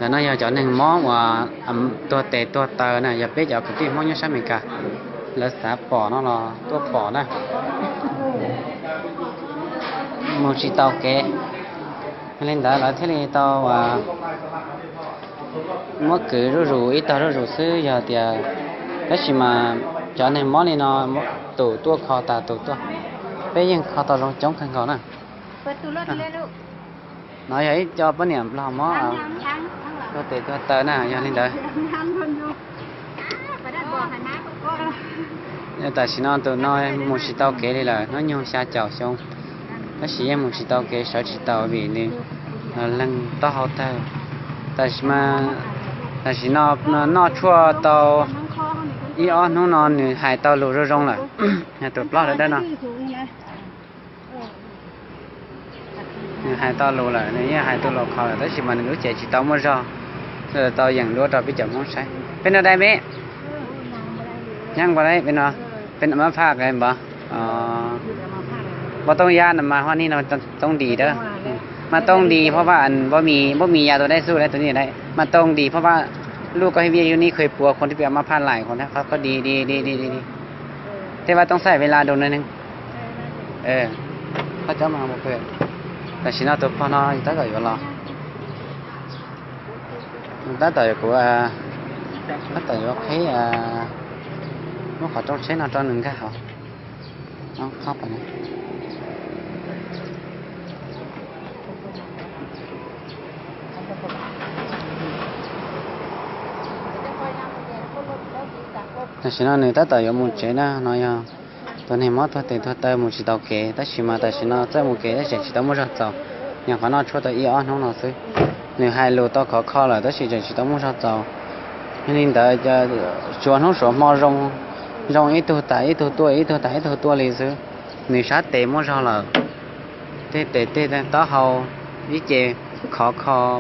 Ntawm no yog cov neeg mob uas tuag tes tuag taw na, yog peb cov kwv tij Hmoob nyob sab Amelikas lawv xav pom no los tuaj pom na. Mus tsis tau kev, li ntawd lawv thiaj li tau muab kwv zuj zus ib tog zuj zus xwb. Yog tias, tab sis mas cov neeg mob li no tus tuaj kho tas tus tuaj, peb yeej kho tau zoo coob kawg nkaus na. No yog ib co poj niam nplog mob tuag tes tuag taw na, yog li ntawd. Tam sim no tus no mus tsis tau kev li lawm, hnub nyoog xya caum xyoo, tab sis yeej mus tsis tau kev, sawv tsis tau vim nws leeg taub hau tawg. Tam sim no noj tshuaj tau ib ob hnub no nws hais tau lus zoo zoo lawm. Tus plaub dawb dawb no, nws hais tau lus lawm, nws yeej hais tau lus qhov lawm, tab sis mas nws lub cev tsis tau muaj zog, tau yeem duab rau peb cov Hmoob saib. Peb no dai me, nyob npau dai peb no, peb no mab phaj npov, npov tooj yab no mas hua nij no tooj dis dawb. Mas tooj dis เพราะว่า npov mis, npov mis yas tus dai xub dai tus nij dai, mas tooj dis เพราะว่า ลูกก็ให้เวียอยู่นี่ เคยปวด คนที่ไปเอามาผ่าไหล่ คนนั้นเขาก็ดี ดี ดี ดี ดี ดี Tej vaj tooj xaim ve la doo na neeg. Qhov cov mas, tam sim no tus pog no tab tom yuav los, tab tom yuav kuv, tab tom yuav qhib, muab qhov rooj tsheb no rau nws nkag hauv. Tam sim no nws tab tom yuav mus tsev na, no yog tus neeg mob tuag tes tuag taw mus tsis tau kev, tab sis mas tam sim no txawj mus kev tab sis tsis tau muaj zog txaus, nyuam qhuav noj tshuaj tau ib ob hnub no xwb. Nws hais lus tau khov kho lawm tab sis tseem tsis tau muaj zog txaus. Yog li ntawd, suav hnub suav hmo zoo, zoo ib tug tas ib tug tuaj, ib tug tas ib tug tuaj li xwb. Nws sab tes muaj zog lawm, tej tes tej taub hau ib ce khov kho.